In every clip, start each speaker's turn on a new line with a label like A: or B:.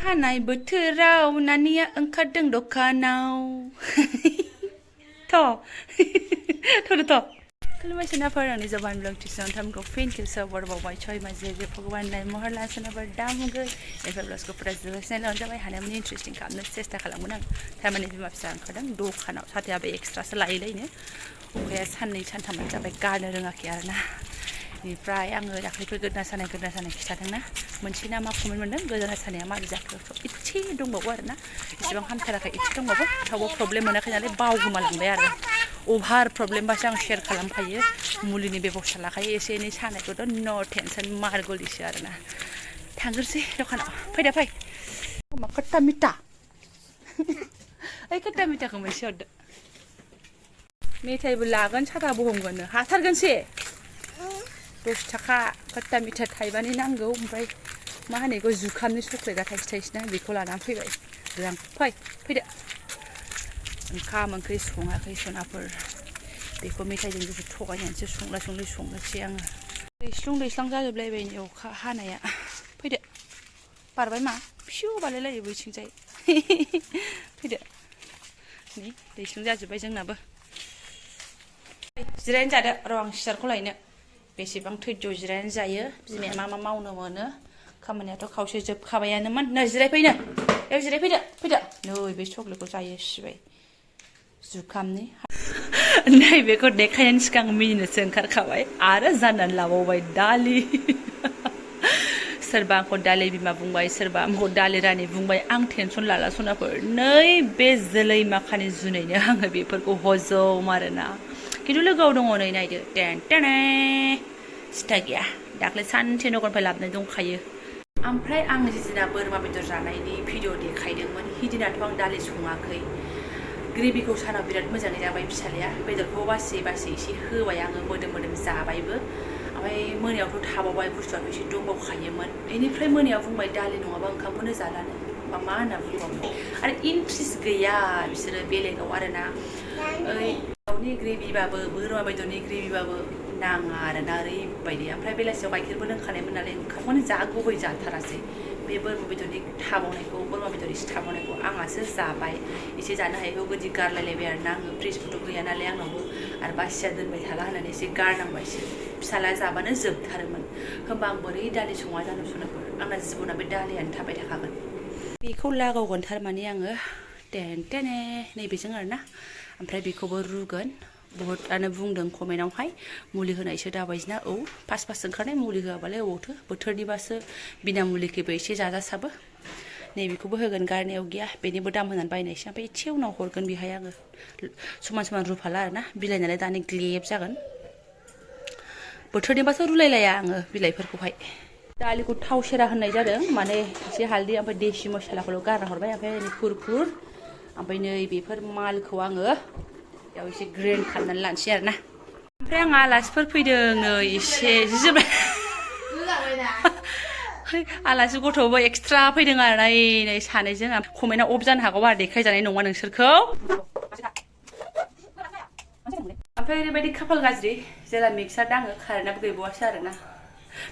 A: हानाय बोथोराव नानिया ओंखारदों दखानाव थ' खुलुमबाय सोनाफोर आंनि जबान ब्लग टिउसन थामखौ फिन खेबसेबाव बरबावबाय सय माजे जे भगवान नाय महर ला सोनाफोर दामुगै एफोर ब्लगखौ फरायजोबगासिनो लानो जाबाय हानायमानि इन्ट्रेस्टिं खालामनो सेस्था खालामगोन आं थारमाने बिमा फिसा ओंखारदों दखानाव साथायाबो एक्सट्रासो लायलायनो अखाया साननै सानथामानो जाबाय गारनो रोङाखै आरोना बेनिफ्राय आङो दाख्लैफोर गोदना सानाय खिथादोंना मोनसे ना मा कमेन्ट मोनदों गोदना सानाया माबोरै जाखो इसे दंबावो आरोना इसेबां हामथाराखै इसे दंबावो थेवबो प्रब्लेम मोनाखै नालाय बावगोमालांबाय आरो अभार प्रब्लेमबासो आं शेयार खालामखायो मुलिनि बेबस्था लाखायो एसे एनै सानायखौथ' न' टेनसन मारगलिसो आरोना थांग्रोसै दखानाव फैदो फै मा खट्टा मिथा ओइ खट्टा मिथाखौ मोनसे हरदो मेथाइबो लागोन साथाबो हमगोन हाथारगोनसै 10 थाखा खट्टा मिथा थाइबानि नांगौ ओमफ्राय मा होनो बेखौ जुखामनि चक्लेटआ थाइसेना बेखौ लानानै फैबाय आं फैदो ओंखाम ओंख्रि सङाखै सनाफोर बेखौ मेथाइजों गोसो थगायनानैसो संनोसै आङो दैस्लां जाजोबलायबाय नै अखा हानाया फैदो बारबाय मा फिउ बारलायलायो बैथिंजाय फैदो नै दैस्लां जाजोब्बाय जोंनाबो जिरायनो जादो र' आं सियारखौ लायनो बेसेबां धैर्य जिरायनानै जायो बिमाया मा मावनो मोनो खामानियाथ' खावसे जोबखाबायानोमोन नै जिरायफैनो बेयाव जिरायफैदो नै बे चक्लेटखौ जायो सिबाय जुखामनि नैबेखौ देखायनायनि सिगां मिनिनोसो ओंखारखाबाय आरो जाननानै लाबावबाय दालि सोरबा आंखौ दालि बिमा बुंबाय सोरबा आंखौ दालि रानि बुंबाय आं टेनसन लाला सनाफोर नै बे जोलै माखानि जुनैनो आङो बेफोरखौ हजम आरोना खिन्थु लोगोआव दङ नै नायदो टेन सिथा गैया दाख्लै सानसे नगरनिफ्राय लाबोनाय दंखायो ओमफ्राय आं जिदिना बोरमा बेदर जानायनि भिडिअ देखायदोंमोन हिदिनाथ' आं दालि सङाखै ग्रेभिखौ सानाव बिराद मोजाङै जाबाय फिसालाया बेदरखौ बासि एसे होबाय आङो मोदोम जाबायबो ओमफ्राय मोनायावथ' थाबावबाय बुस्थुआथ' एसे दंबावखायोमोन बेनिफ्राय मोनायाव बुंबाय दालि नङाबा ओंखामखौनो जालानो मा होनना बुंबावो आरो इन्ट्रेस्ट गैया बिसोरो बेलेगाव आरोना ओइ दाउनि ग्रेभिबाबो बोरमा बेदरनि ग्रेभिबाबो नाङा आरोना ओरैबायदि ओमफ्राय बेलासियाव गाइखेरबो लोंखानायमोन नालाय ओंखामखौनो गुबै जाथारासै बे बोरमा बेदरनि थाबावनायखौ बोरमा बेदर एसे थाबावनायखौ आंहासो जाबाय एसे जानो हायैखौ गोदि गारलायलायबाय आरोना आङो फ्रिजबोथ' गैया नालाय आंनावबो आरो बासिया दोनबाय थाला होननानै एसे गारनांबायसो फिसाला जाबानो जोबथारोमोन होमबा आं बोरै दालि सङा जानो सनाफोर आंना जिबना बे दालियानो थाबाय थाखागोन बेखौ लागावगोन थारमाने आङो टेने नैबेजों आरोना ओमफ्राय बेखौबो रुगोन बहुतआनो बुंदों कमेन्टआवहाय मुलि होनायसो दाबायदिना औ फार्स्ट ओंखारनाय मुलि होआबालाय अबावथो बोथोरनिबासो बिना मुलिखैबो एसे जाजासाबो नैबेखौबो होगोन गारनायाव गैया बेनिबो दाम होनानै बायनायसै ओमफ्राय एसे उनाव हरगोन बेहाय आङो समान रुफाला आरोना बिलाइ नालाय दानि ग्लेब जागोन बोथोरनिबासो रुलायलाया आङो बिलाइफोरखौहाय दालिखौ थाव सेरा होननाय जादों माने एसे हालदै ओमफ्राय देसि मसलाखौल' गारना हरबाय ओमफ्राय खुरखुर ओमफ्राय नै बेफोर मालखौ आङो बेयाव एसे ग्रेन्ड खालामनानै लानोसै आरोना ओमफ्राय आं आलासिफोर फैदों नै एसे जिजोबबाय आलासि गथ'बो एक्सट्रा फैदों आरो नै सानैजों कमेन्टआ अफ जानो हागौ आरो देखायजानाय नङा नोंसोरखौ ओमफ्राय ओरैबायदि खाफाल गाज्रि जेला मिक्सार दाङो कारेन्टआबो गैबावासै आरोना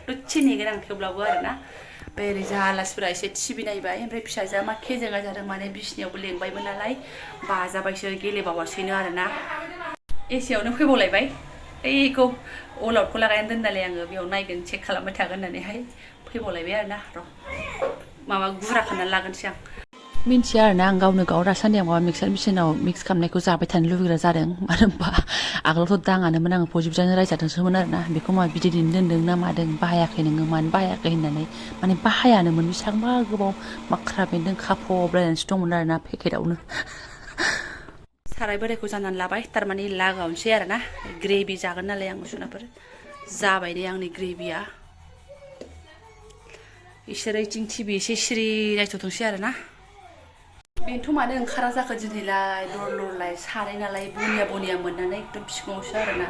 A: दसे नेगोन आं थेवब्लाबो आरोना ओमफ्राय ओरैजा आलासिफोरा एसे टिभि नायबाय ओमफ्राय फिसाजोआ मा खेजेङा जादों माने बिसिनायावबो लेंबायमोन नालाय बाजाबायसो गेलेबावासैनो आरोना एसेयावनो फैबावलायबाय ओइखौ अल आउटखौ लागायनानै दोननालाय आङो बेयाव नायगोन चेक खालामबाय थागोन होननानैहाय फैबावलायबाय आरोना र' माबा गुरा खालामनानै लागोनसै आं मिन्थिया आरोना आं गावनो गाव दासान्दि आं माबा मिक्सार मेचिनाव मिक्स खालामनायखौ जाबाय थानो लुबैग्रा जादों मानो होनबा आगोलावथ' दाङानोमोन आङो पजिबजोंनो रायजादोंसोमोन आरोना बेखौ मा बिदै दैनो दोन्दों ना मादों बाहायाखै नोङो मानो बाहायाखै होननानै माने बाहायानोमोन बेसेबांबा गोबाव माख्रा बेन्दों खाफबलायनानैसो दंमोन आरोना पेकेटआवनो साराय बोरायखौ जाननानै लाबाय थारमाने लागावनोसै आरोना ग्रेभि जागोन नालाय आं सुनाफोर जाबाय दे आंनि ग्रेभिया इसोरो इथिं टिभि एसे सिरि नायथ'थोंसै आरोना बेनोथ' मानो ओंखारा जाखो दिनैलाय लरलाय सानै नालाय बनिया मोननानै एकदम बिखुङावसो आरोना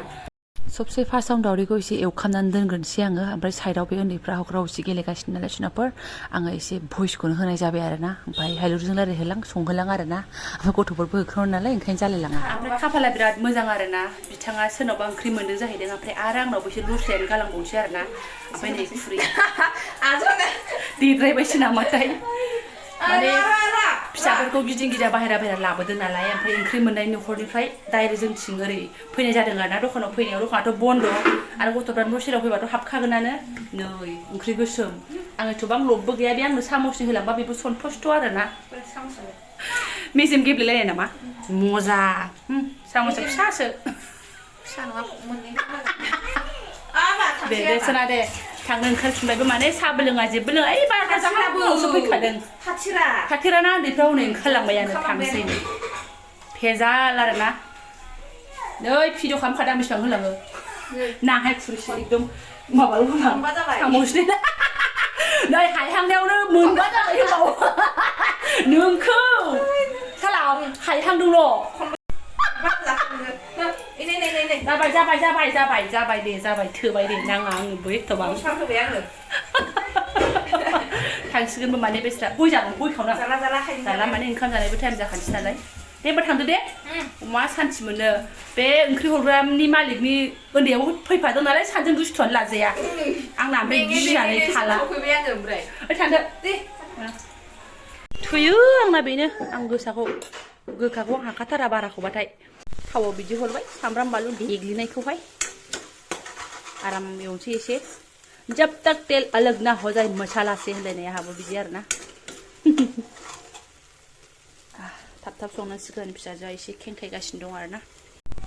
A: सबसे फार्स्टआव दावदैखौ एसे एवखामनानै दोनग्रोनोसै आङो ओमफ्राय साइडआव बे उन्दैफ्रा हख्राव एसे गेलेगासिनो नालाय सुनाफोर आङो एसे भइसखौनो होनाय जाबाय आरोना ओमफ्राय हायलुरजों रायलायहोलां संहोलां आरोना ओमफ्राय गथ'फोरबो होख्रावो नालाय ओंखायनो जालायलाङा ओमफ्राय खाफाला बिराद मोजां आरोना बिथाङा सोरनावबा ओंख्रि मोन्दों जाहैदों ओमफ्राय आरो आंनावबो एसे लुस्लायनानै गालांबावनोसै आरोना ओमफ्राय नै खुरै देद्रायबायसो नामाथाय माने फिसाफोरखौ गिदिं गिदा बाहेरा लाबोदों नालाय ओमफ्राय ओंख्रि मोननाय न'खरनिफ्राय डाइरेक्ट जोंथिं ओरै फैनाय जादों आरोना दखानाव फैनायाव दखानाथ' बन्द' आरो गथ'फ्रा न' सेराव फैबाथ' हाबखागोनानो नै ओंख्रि गोसोम आङो थ'बां लबबो गैया बे आंनो सामसनि होलांबा बेबो सन्थुस्ट' आरोना मेजेम गेब्लेलायनाय नामा मजा सामसा फिसासो
B: फिसा नङा मोननै
A: दे सोना दे थांनो ओंखारफिनबायबो माने साहाबो लोङा जेबो लोङा ओइ बार'था जाखानाबोसो फैखादों खाथिराना उन्दैफ्रा हनै ओंखारलांबायानो थांसै भेजाल आरोना नै भिडिअ खालामखादां बेसेबां होलाङो नाहाय खुरैसे एकदम माबाल' सामसनि नै हायहांनायावनो मोनबा जाबाय होनबावो नोंखौ साला हायहांदोंल' जाबाय दे थोबाय दे नाङा आङो बै एथ'बां थांसिगोनबो माने बेस्रा गय जागोन गय खावना जाला माने ओंखाम जानायबो टाइम जाखानोसै नालाय दे होमबा थांदो दे मा सान्थि मोनो बे ओंख्रि हरग्रानि मालिकनि उन्दैयाबो फैफादों नालाय सानजों दुस्थुआनो लाजाया आंना ओमफ्राय गिनानै थाला थांदो दे थुयो आंना बेनो आं गोखाखौ आं हाखाथारा बाराखौबाथाय थावआव बिदि हरबाय सामब्राम बानलु देग्लिनायखौहाय आराम एवनोसै एसे जब तक तेल अलग ना हो जाए मसाला से होनलायनाय आहाबो बिदि आरोना थाब संनांसिगोन फिसाजोआ एसे खेंखायगासिनो दं आरोना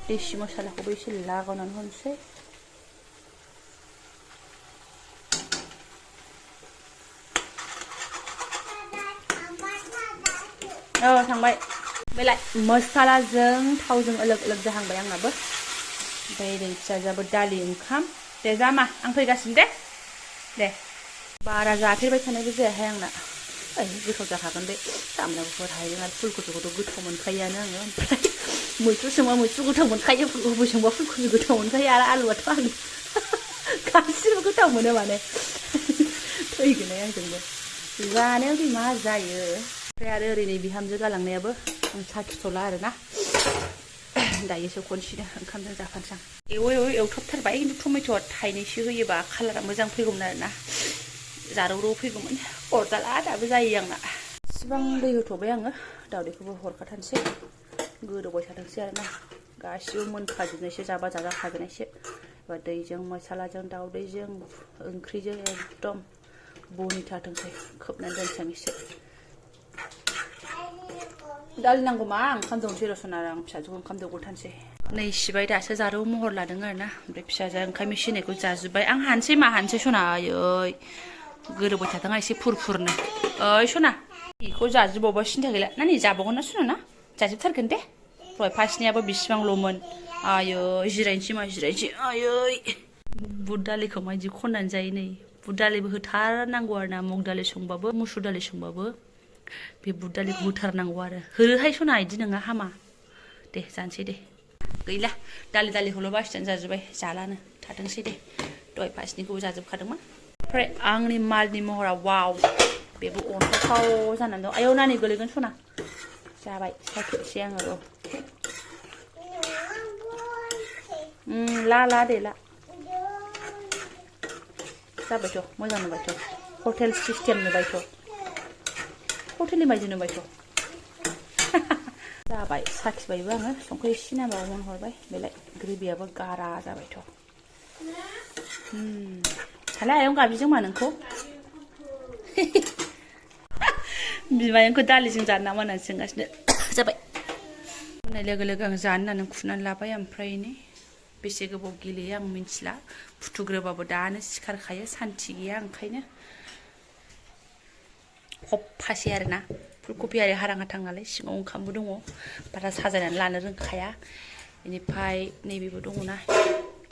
A: देसि मसालाखौबो एसे लागायनानै होनोसै थांबाय बेलाय मसालाजों थावजों अलग जाहांबाय आंनाबो ओमफ्राय ओरै फिसाजोआबो दालि ओंखाम दे जामा आं फैगासिनो दे बारा जाफेरबाय थानायबो जायाहाय आंना ओइ गोथाव जाखागोन बे सामब्रामफोर हाइजें आरो फुलकबिखौथ' गोथाव मोनखायोआनो आङो ओमफ्राय मैथ्रु संबा मैथ्रु गोथाव मोनखायो फुलकबि संबा फुलकबि गोथाव मोनखायो आरो आलुआथ' आलु गासिबो गोथाव मोनो माने थैगोनहाय आंजोंबो जानायाव दे मा जायो ओमफ्राय आरो ओरै नै बिहामजो गालांनायाबो आं साखिथ'ला आरोना दायोसो खनसेनो ओंखामजों जाफानोसै आं एवथाबथारबाय खिन्थु टमेट'आ थाइनैसो होयोबा कालारा मोजां फैगौमोन आरोना जारौ फैगौमोन अरजाला दाबो जायो आंना इसिबां दै होथ'बाय आङो दावदैखौबो हरखाथारनोसै गोदौबाय थाथोंसै आरोना गासिबो मोनखाजोबनायसो जाबा जाजाखाजोबनायसो एबा दैजों मसालाजों दावदैजों ओंख्रिजों एकदम बनि थाथोंसै खोबनानै दोनसै आं एसे दालि नांगौ मा ओंखाम दौनोसै रसना आं फिसाजोखौ ओंखाम दौगोरथारनोसै नै सिबाय दासो जारौ महर लादों आरोना ओमफ्राय फिसाजोआ ओंखाम एसे होनायखौ जाजोब्बाय आं हानसै सना आयै गोरोबबाय थादों एसे फुरफुरनो ओइ सना बेखौ जाजोबावबा सिन्था गैला ना नै जाबावगोन ना सना ना जाजोबथारगोन दे दहाय फार्स्टनियाबो बिसिबांल'मोन आयै जिरायनोसै आयै बुट दालिखौ मायदि खननानै जायो नै बुट दालिबो होथारनांगौ आरोना मुग दालि संबाबो मुसुर दालि संबाबो बे बुट दालिखौ होथारनांगौ आरो होरोहाय सना इदि नङा हामा दे जानोसै दे गैला दालिखौल' बासिनानै जाजोब्बाय जालानो थाथोंसै दे दहाय फार्स्टनिखौबो जाजोबखादोंमोन ओमफ्राय आंनि मालनि महरा वाव बेबो अन्थाव जानानै दं आयौ नानि गोलैगोन सना जाबाय सायख'सै आङो र' ला दे ला जाबायथ' मोजां नुबायथ' हटेल सिस्टेम नुबायथ' हटेलनि बायदि नुबायथ' जाबाय साखिबायबो आङो संख्रि एसे नांबावगौमोन हरबाय बेलाय ग्रेभियाबो गारा जाबायथ' साला आयं गाबज्रिदों मा नोंखौ बिमायंखौ दालिजों जानो नामा होननानै सोंगासिनो जाबाय होननाय लोगो आं जानो होननानै खुनानै लाबाय ओमफ्राय नै बेसे गोबाव गेलेयो आं मिन्थिला फुथुग्रोबाबो दानो सिखारखायो सान्थि गैया ओंखायनो हबफासै आरोना फुलकबि आरो हारां हाथां नालाय सिङाव ओंखामबो दङ बारा साजायनानै लानो रोंखाया बेनिफ्राय नैबेबो दङना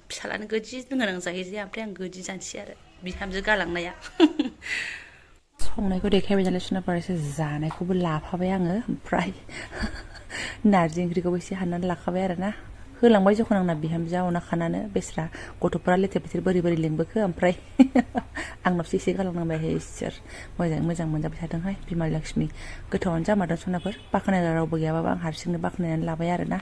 A: फिसालानो गोदि गोनां जायो जे ओमफ्राय आं गोदि जानोसै आरो बिहामजो गालांनाया संनायखौ देखायबाय नालाय सुनाफोरा एसे जानायखौबो लाफाबाय आङो ओमफ्राय नारजि ओंख्रिखौबो एसे हाननानै लाखाबाय आरोना होलांबाय जखन आंना बिहामजोआ अना खानानो बेस्रा गथ'फोरा लेथेर फेथेर बोरै बोरै लेंबोखो ओमफ्राय आंनावसो एसे गालांनांबाय इसोर मोजाङै मोजां मोनजाबाय थादोंहाय बिमा लक्ष्मि गोथावआनो जामारदों सनाफोर बाख्नायग्रा रावबो गैयाबाबो आं हारसिंनो बाख्नायनानै लाबाय आरोना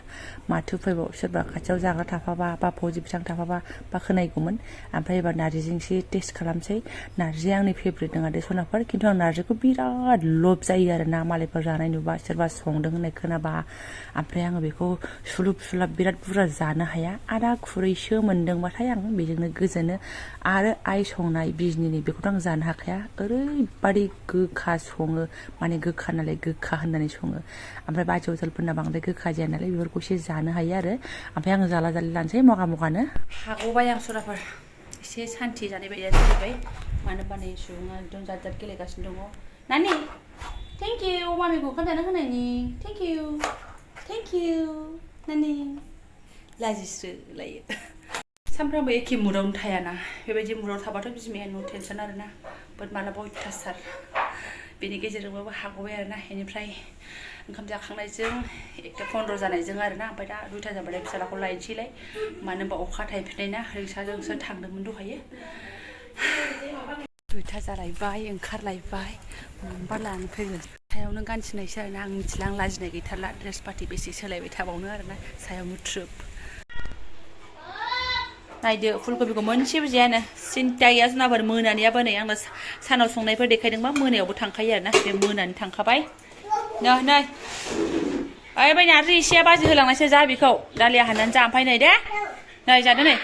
A: माथो फैबाव सोरबा खाथियाव जाग्रा थाफाबा बा फौजि बिसां थाफाबा बाख्नायगौमोन ओमफ्राय एबार नार्जिजों एसे टेस्ट खालामसै नार्जिया आंनि फेभरेट नङा दे सनाफोर खिन्थु आं नार्जिखौ बिराद लब जायो आरोना मालायफोर जानाय नुबा सोरबा संदों होननाय खोनाबा ओमफ्राय आङो बेखौ सुलुब सुलाब बिराद बुरजा जानो हाया आधा खुरैसो मोनदोंबाथाय आं बेजोंनो गोजोनो आरो आइ संनाय बिजनिनि बेखौथ' आं जानो हाखाया ओरैबादि गोखा सङो माने गोखा नालाय गोखा होननानै सङो ओमफ्राय बाजै हटेलफोरना बांद्राय गोखा जाया नालाय बेफोरखौ एसे जानो हायो आरो ओमफ्राय आङो जाला जालि लानोसै मगा मगानो हाग'बाय आं सराफोर एसे सान्थि जानाय बायदि जाहैबाय मानो बानाय सुबुङा एकदम जाद जाद गेलेगासिनो दङ नानि थेंक इउ मामिखौ ओंखाम जानो होनायनि थेंक इउ नानि लाजिस्रोलायो सानफ्रामबो एखे मुदावनो थायाना बेबायदि मुदाव थाबाथ' बिमाया नो टेनसन आरोना बाट मालाबा अयथासार बेनि गेजेरजोंबाबो हाग'बाय आरोना बेनिफ्राय ओंखाम जाखांनायजों 1:15 जानायजों आरोना ओमफ्राय दा 2टा जाबाथाय फिसालाखौ लायनोसैलाय मानो होनबा अखा थाइफ्रिनाय ना रिक्साजोंसो थांदोंमोन दहायो 2टा जालायबाय ओंखारलायबाय मोनबा लानानै फैगोन सायावनो गानसिनायसै आरोना आं मिथिला आं लाजिनाय गैथारला ड्रेस पार्टि बेसे सोलायबाय थाबावनो आरोना सायावनो ट्रुप नायदो फुलकबिखौ मोनसेबो जायानो सिन्था गैया जुनाफोर मोनानियाबो नै आंना सानाव संनायफोर देखायदोंबा मोनायावबो थांखायो आरोना बे मोनानि थांखाबाय नै ओइ बै नार्जि एसेया बाजि होलांनायसो जा बेखौ दालिया हाननानै जा ओमफ्राय नै दे नै जादो नै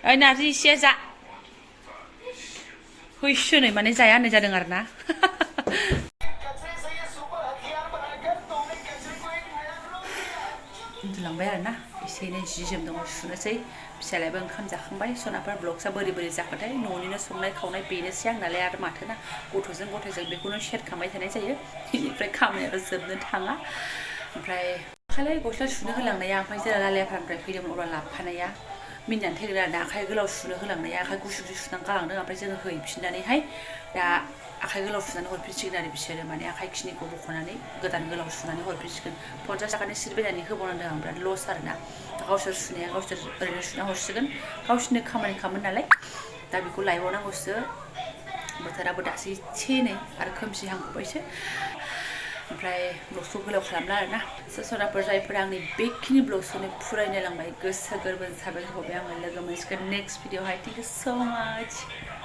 A: ओइ नार्जि एसेया जा हैसो नै माने जाया होननाय जादों आरोना उन्दुलांबाय आरोना एसे एनै जि जोम दङ सुनोसै फिसालायाबो ओंखाम जाखांबाय सनाफोर ब्लग्सआ बोरै बोरै जाखोथाय न'निनो संनाय खावनाय बेनोसै आंनालाय आरो माथोना गथ'जों बेखौनो शेयार खालामबाय थानाय जायो बेनिफ्राय खामानियाबो जोबनो थाङा ओमफ्राय दाखालि गस्ला सुनो होलांनाया ओमफ्राय जोंना लालियाफारानिफ्राय फैदोंमोन अब्ला लाबोफानाया मिनिनानै थैग्रा आरोना आखाइ गोलाव सुनो होलांनाया आखाइ गुसु गुसु सुनानै गालांदों ओमफ्राय जोङो हैफिननानैहाय दा आखाइ गोलाव सुनानै हरफिनसिगोन आरो बिसोरो माने आखाइ खिनिखौ बख'नानै गोदान गोलाव सुनानै हरफिनसिगोन 50 थाखानि सिट बायनानै होबावनांदों आं बिराद लस आरोना गावसोर सुनाया गावसोर ओरैनो सुना हरसिगोन गावसोरनो खामानि खालामो नालाय दा बेखौ लायबावनांगौसो बोथोराबो दासो एसे नै आरो खोमसिहांबायसो ओमफ्राय ब्लगखौ गोलाव खालामला आरोना सराफोर जायफोरा आंनि बेखिनि ब्लगखौनो फुरायनो लांबाय गोसो गोरबोजों साबायखर बावबाय आङो लोगो मोनसिगोन नेक्स्ट भिडिअ'आवहाय थेंक इउ सो माच